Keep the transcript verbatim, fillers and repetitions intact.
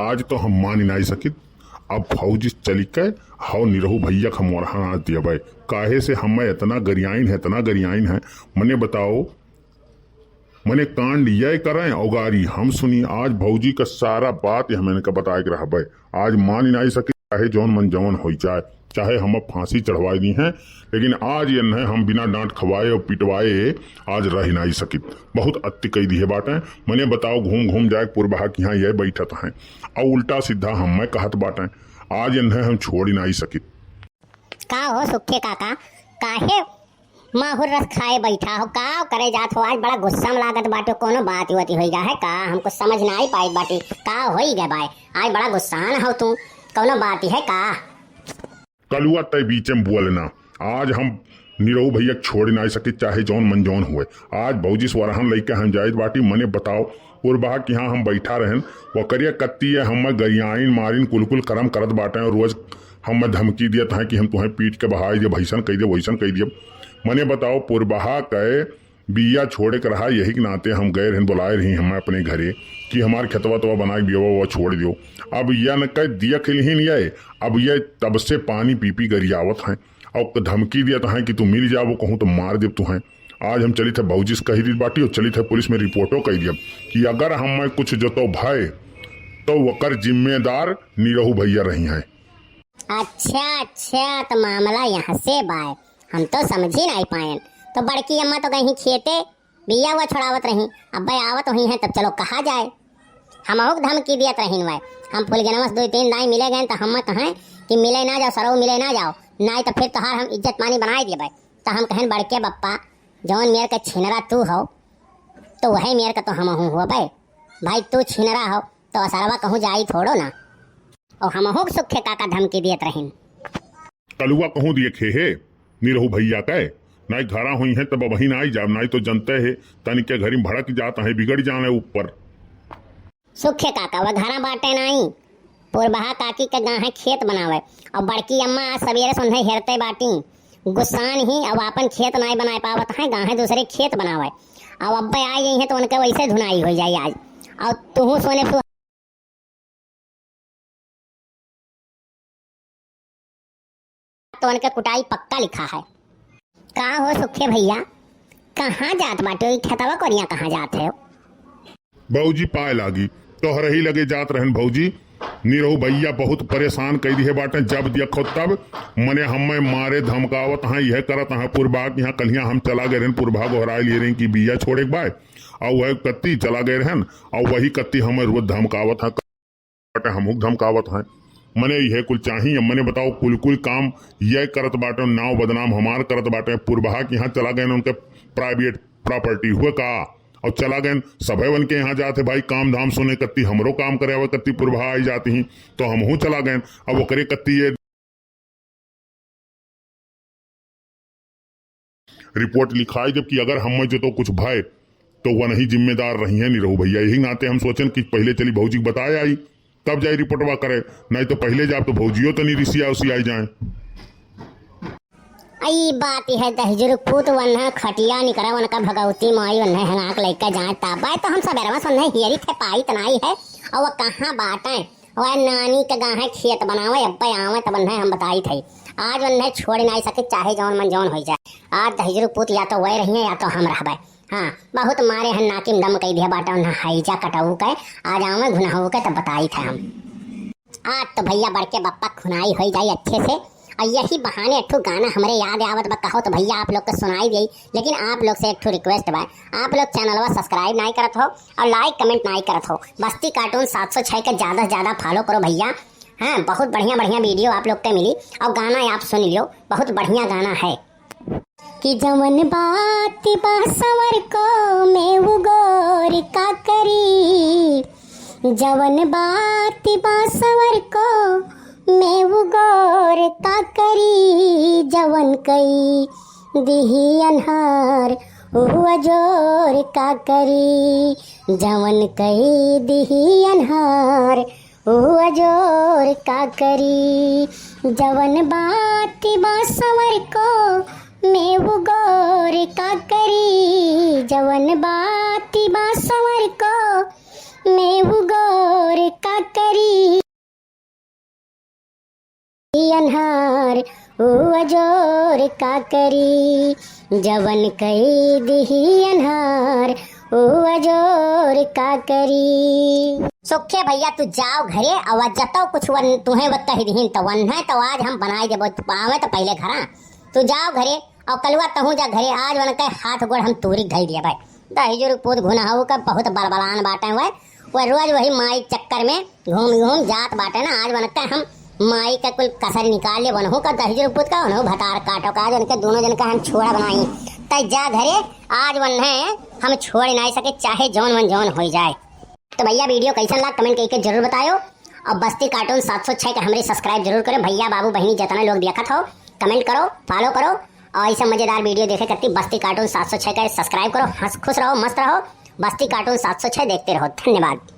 आज तो हम मानि नाई सकित। अब भौजी चलिके हौ निरहू भइया क हम ओरहन आज दियबै। काहे से हम्मै एतना गरियाइन है, एतना गरियाइन है। मने बताओ, मने कांड यह करें औ गारी हम सुनी। आज भौजी क सारा बात हमैं इनका बताए के रहबै। आज मानि नाई सकित, चाहे जौन मन जौन होइ जाए, चाहे हम्मै फांसी चढ़वाए दिहैं, लेकिन आज एन्हैं हम बिना डांट खवाए अउर पिटवाए आज रहि नाई सकित। बहुत अति कइ दिहे बाटें। मने बताओ, घूम घूम जाए पुरबहा किहाँ यह बैठत हैं अउर उल्टा सीधा हम्मै कहत बाटें। आज एन्हैं हम छोड़ि नाई सकित। का हो सुखे काका, काहे माहुर रस खाए बैठा हो, का करे जात हो? आज बड़ा गुस्सा में लागत बाटे, कोनो बात होती होई गा है का? हम कुछ समझ नाई पाइत बाटी, का होई गा बाय? आज बड़ा गुस्सान हो तू, कोनो बात है का? कलुआ तै बीचे में बोल ना। आज हम निरहू भइया क छोड़ि नाई सकित, चाहे जौन मन जौन हुए। आज भौजी से ओरहन लइके हम जाइत बाटी। मने बताओ, पुरबहा किहाँ हम बैठा रहेन, ओकरे कत्ती ये हम्मै गरियाइन मारिन कुल कुल करम करत बाटें अउर रोज हम्मै धमकी दियत हैं कि हम तुहैं पीट के बहाई देब, अइसन कइ देब, वइसन कइ देब। मने बताओ, पुरबहा कै बिया छोड़े के रहा, यही के नाते हम गए रहेन, बोलाए रही हम्मै अपने घरे कि हमार खेतवा तवा बनाए के बियवा उवा छोड़ दियो। अब यनकै दियख लिहिन ये, अब ये तब से पानी पी पी गरियावत हैं अउर धमकी दियत हैं कि तू मिल जाबो कहूँ तो मार देब तुहैं। आज हम चलित है भौजी से कहि दित बाटी अउर चलित है पुलिस में रिपोर्टो कइ दियब कि अगर हम्मै कुछ जतो भय तो ओकर जिम्मेदार निरहू भइया रहिहैं। अच्छा, अच्छा, तो मामला यहाँ से बाय, हम तो समझी नाई पाएन। तो बड़की अम्मा तो गई खेते, बिया उवा छोड़ावत रही, अब्बै आवत हुइहैं, तब चलो कहा जाए। हमहू क धमकी दियत रहिन वै। हम फुलगेनवा से दुइ तीन दाई मिले गएन, तो हम्मै कहें कि मिले ना जाओ, सरऊ मिले ना जाओ, नाई तो फिर तोहार हम इज्जत पानी बनाए देबै। तो हम कहेन, बड़के बप्पा, जौन मेर के छिनरा तू हो, तो वही मेर के तो हमहू होबै। भाई, तू छिनरा हो, तो असरवा कहूँ जाई थोड़ो ना। अउर हमहू क सुखे काका धमकी दियत रहिन। कलुआ कहूँ दिए खे हे, निरहू भइया कै, नाई घरा हुइहैं तब अबहिन आई जाब, नाई तो जनते हे, तनिके घरी में भड़क जात हैं, बिगड़ जाने ऊपर। सुखे काका वै घरा बाटे नाई, पुरबहा काकी के गाँहे खेत बनावे, अउर बड़की अम्मा आज सबेरे से उन्हैं हेरते बाटी, गुस्सान ही, अब आपन खेत नाई बनाए पावत हैं, गाँहे दूसरे खेत बनावे, अउर अब्बै आई जइहैं तो उनके वैसे धुनाई होइ जाई आज, अउर तुहू सोने तू तो उनके कुटाई पक्का लिखा है। का हो सुखे भइया, कहाँ जात बाटे? ई खेतवा कोरिया कहाँ जात है? भौजी पाए लागी, तोहरही लगे जात रहेन भौजी। निरहू भइया बहुत परेशान कइ दिहे बाटें, जब देखो तब मने हम्मै मारे धमकावत हैं, यह करत हैं। पुरबहा किहाँ कल्हियाँ हम चला गए रहेन, पुरबहा गोहराए लिए रहेन कि बिया छोड़े के बाय, अउर वह कत्ती चला गए रहेन, अउर वही कत्ती हम्मै रोज धमकावत हैं। बाटे, हमहू क धमकावत हैं। मने इहे कुल चाही। अब मने बताओ, कुल कुल काम ये करत बाटे, नाव बदनाम हमार करत बाटे। पुरबहा के यहाँ चला गए ना, उनके private property हुए का, और चला गए सभे वन के यहाँ जाते भाई, काम धाम सुने कत्ती, हमरो काम करे आवे कत्ती, पुरबहा आई जाती ही, तो हमहू चला गए। अब ओकरे कत्ती ये report लिखाई देब कि अगर हम्मे जो तो कुछ भय, तो वह नहीं जिम्मेदार रही है निरहू भैया। यही नाते हम सोचन कि पहले चली भौजी के बताए आई, तब जाई रिपोर्टवा करे, नहीं तो पहले जाब तो भौजियो तनी रिसिया उसियाई जाए। ई बात है दहिजरू पूत वन्हा खटिया निकरा वनका भगवती माई वन्हे हंगाक लइका जाए ताबाय तो हम सबेरवा से वन्हे हियरी थे पाई तनाई है। और वह कहाँ बाटें? वह नानी के गाहे खेत बनावे, अब्बे आवे तब वन्हे हम बताई थे। आज वन्हे छोड़ नाई सके, चाहे जौन मन जौन होई जाए। आज दहिजरू पूत या तो वह रही है या तो हम रहबे। हाँ, बहुत मारे हन नाकिम दम कई दिया बाटा उन्हें हैजा कटाऊ के। आज आवे घुनाऊ के तब बताई थे हम। आज तो भैया बड़के बप्पा खुनाई होई जाई अच्छे से। और यही बहाने एक ठो गाना हमरे याद आवत बा, कहो तो भैया आप लोग के सुनाई देई। लेकिन आप लोग से एक ठो request बा, आप लोग चैनलवा subscribe नाई करत हो और like comment नाई करत हो। बस्ती cartoon सात सौ छह के ज्यादा से ज्यादा follow करो भैया। हाँ, बहुत बढ़िया बढ़िया video आप लोग के मिली और गाना आप सुन लियो, बहुत बढ़िया गाना है। कि जवन बात बा सवर को में वो गौर का करी, जवन बात बा सवर को में वो गौर का करी, जवन कई दिही अन्हार हुआ जोर का करी, जवन कई दिही अन्हार हुआ जोर का करी, जवन बात बा सवर को में वो गौर का करी, जवन बात बा सवर को में उ गोर का करी। अन्हार उ अजोर का करी, जवन कई दिही अन्हार उ अजोर का करी। सोखे भैया, तू जाओ घरे, अउर जतौ कुछ वन, तुहें व कह दिहिन त वन है, त आज हम बनाई देबो, तू आवे त पहिले घरा। तू जाओ घरे, अउर कलुआ तहूँ जा घरे, आज वन के हाथ गोड़ हम तूरी धई दिया भाई। दहिजरू पूत घुनहऊ का बहुत बलबलान बाटे हुए, वह रोज वही माई चक्कर में घूम घूम जात बाटे ना। आज वनके हम माई का कुल कसर निकाल ले, वनहू का दहिजरू पूत का, वनहू भतार काटो का, आज उनके दोनों जन का हम छोड़ा बनाई। तै जा घरे, आज वन्हे हम छोड़ नाई सके, चाहे जौन मन जौन होई जाए। तो भैया, video कैसन लाग, comment करके जरूर बतायो। और बस्ती cartoon सात सौ छह के हमरे subscribe जरूर करो। भैया, बाबू, बहिनी, जितना लोग देखत हो, comment करो, follow करो। और ऐसे मजेदार video देखे करती बस्ती cartoon सात सौ छह के subscribe करो। हंस, खुश रहो, मस्त रहो। बस्ती cartoon सात सौ छह देखते रहो। धन्यवाद।